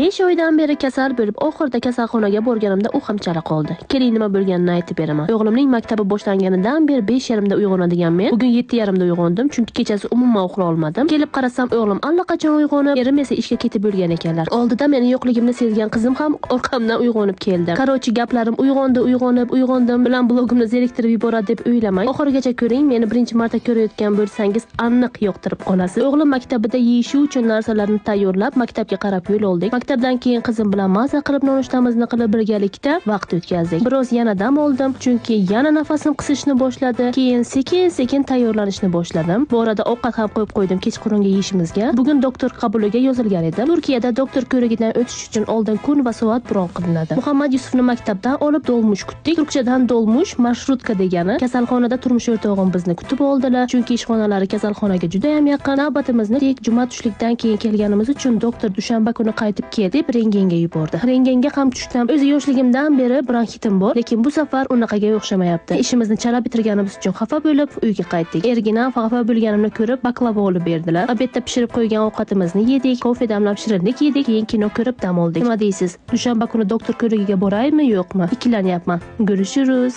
5 oydan beri kasal bo'lib, oxirida kasalxonaga borganimda u ham chala qoldi. Keling, nima bo'lganini aytib beraman. O'g'limning maktabi boshlanganidan beri 5:30da uyg'onadigan men bugun 7:30da uyg'ondim, chunki kechasi umuman uxla olmadim. Kelib qarasam, o'g'lim allaqachon uyg'onib, erim esa ishga ketib bo'lgan ekanlar. Oldida meni yo'qligimni sezgan qizim ham orqamdan uyg'onib keldi. Короче, gaplarim uyg'ondi, uyg'onib, uyg'ondim bilan blogimni zeriktirib yuboradi deb o'ylamang. Oxirigacha ko'ring, meni birinchi marta ko'rayotgan bo'lsangiz, aniq yoqtirib qolasiz. O'g'lim maktabida yeyishi uchun narsalarni tayyorlab, maktabga qarab yo'l oldik. Maktabdan keyin qizim bilan maza qilib nonushtamizni qilib birgalikda vaqt o'tkazdik. Biroz yana dam oldim, chunki yana nafasim qisishni boshladi. Keyin sekin-sekin tayyorlanishni boshladim. Bu orada ovqat ham qo'yib qo'ydim kechqurungi yeyishimizga. Bugun doktor qabuliga yozilgan edim. Turkiyada doktor ko'rigidan o'tish uchun oldin kun va soat bron qilinadi. Muhammad Yusufni maktabdan olib dolmush kutdik. Turkchadan dolmush marshrutka degani. Kasalxonada turmush o'rtog'im bizni kutib oldilar, chunki ishxonalari kasalxonaga juda ham yaqin. Navbatimizni tek juma tushlikdan keyin kelganimiz uchun doktor dushanba kuni qaytib kel deb rentgenga yubordi. Rentgenga ham tushdim. O'zi yoshligimdan beri bronxitim bor, lekin bu safar unaqaga o'xshamayapti. Ishimizni chala bitirganimiz uchun xafa bo'lib uyga qaytdik. Erginam xafa bo'lganimni ko'rib baklava olib berdilar. Obedda pishirib qo'ygan ovqatimizni yedik, kofe damlab shirinlik yedik, keyin kino ko'rib dam oldik. Nima deysiz? Dushanba kuni doktor ko'rigiga boraymi, yo'qmi? Ikkilanyapman. Görüşürüz.